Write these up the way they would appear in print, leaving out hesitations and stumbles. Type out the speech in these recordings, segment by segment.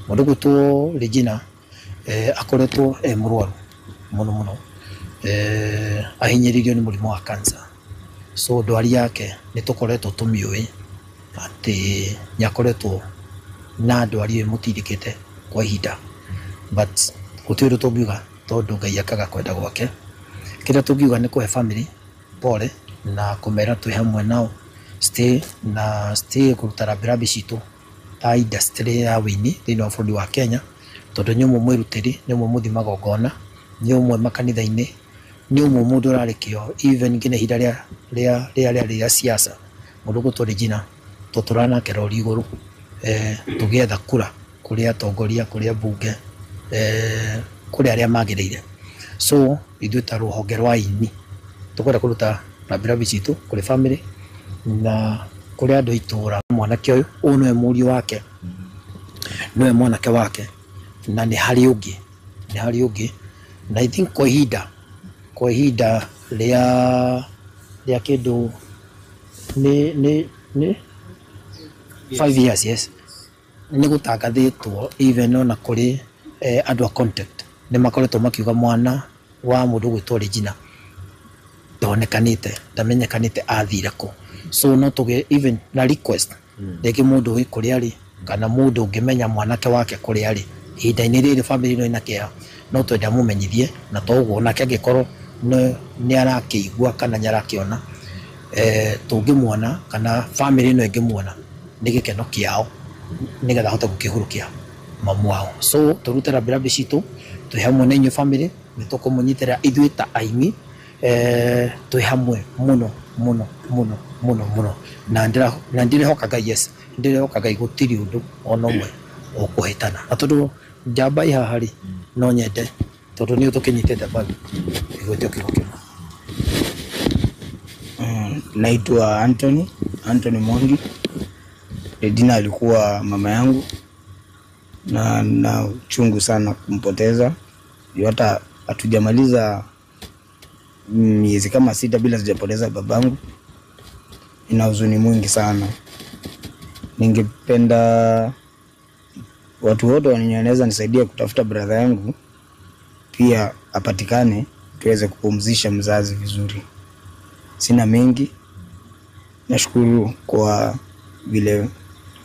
Mũndũ gwĩtwo Regina akoretwo e mũrwaru mũno mũno, ahinyĩrĩirio nĩ mũrimũ wa cancer. So ndwari yake nĩ tũkoretwo tũmĩũĩ atĩ nĩ akoretwo na ndwari ĩyo ĩmũtindĩkĩte kwa ihinda, but gũtirĩ ũndũ tũngiuga tondũ Ngai akaga kwenda gwake. Kĩrĩa tũngiuga nĩ kũhe family pole na kũmera twĩ hamwe nao, stay na stay kũruta rambirambi citũ ta industry ya wĩini thĩinĩ wa bũrũri wa Kenya, tondũ nĩ ũmwe mwĩrutĩri, nĩ ũmwe mũthi magongona, nĩ ũmwe makanitha-inĩ, nĩ ũmwe mũndũ ũrarĩ kĩo even nginya ihinda rĩa rĩa rĩa rĩa rĩa siasa. Mũndũ ũgwĩtwo Regina tũtũraga nake rori igũrũ, tũgĩetha kura kũrĩ atongoria, kũrĩ ambunge, kũrĩ arĩa magĩrĩire. So ithuĩ ta rũhonge rwa aini tũkwenda kũruta rambirambi citũ kũrĩ family na kũrĩ andũ a itũra. Mwanake ũyũ, ũyũ nĩwe mũriũ wake, nĩwe mwanake wake, na nĩ harĩ ũngĩ, nĩ harĩ ũngĩ. Na I think kwa ihinda rĩa kĩndũ nĩ 5 years, yes, nĩ gũtangathĩtwo even ona kũrĩ andũ a contact nĩ makoretwo makiuga mwana wa mũndũ ũgwĩtwo Regina ndonekanĩte, ndamenyekanĩte athire kũ. So no tũgĩe even na request rĩngĩ mũndũ wĩ kũrĩa arĩ kana mũndũ ũngĩmenya mwanake wake kũrĩa arĩ ihinda-inĩ rĩrĩ, family ĩno ĩna kĩeha, no twende amũmenyithie. Na toguo onake angĩkorwo nĩ arakĩigua kana nĩ arakĩona, tũngĩmuona kana family ĩno ĩngĩmuona, nĩ gĩkeno kĩao nĩgetha ahote gũkĩhurũkia mamu wao. So tũrute rambirambi citũ, twĩ hamwe na inyuĩ family, nĩ tũkũmũnyitĩrĩra ithuĩ ta aini, twĩ hamwe mũno mũno mũno mũno mũno, na ndĩrehoka Ngai, yes, ndĩrehoka Ngai gũtirĩ ũndũ ona ũmwe ũkũhĩtana. Na tondũ njamba ĩ haha rĩ, no nyende tondũ nĩ tũkĩnyitĩte mbaru ĩgwĩtio kiugo kĩmwe. Naitwa Anthony, Anthony Mwangi. Regina alikuwa mama yangu na uchungu sana kumpoteza. Juu hata hatujamaliza miezi kama 6 bila sijapoteza babangu. Ina huzuni mwingi sana. Ningependa watu wote wanaweza nisaidia kutafuta brother yangu pia apatikane, tuweze kupumzisha mzazi vizuri. Sina mengi, nashukuru kwa vile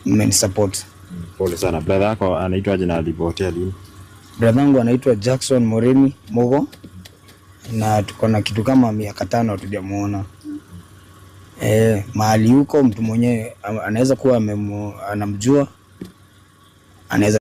mmenisupport. Pole sana. Brother yako anaitwa aje na alipotea lini? Brother yangu anaitwa Jackson Moremi Mogo na tuko na kitu kama miaka 5 hatujamuona. Mahali huko mtu mwenyewe anaweza kuwa anamjua, anaweza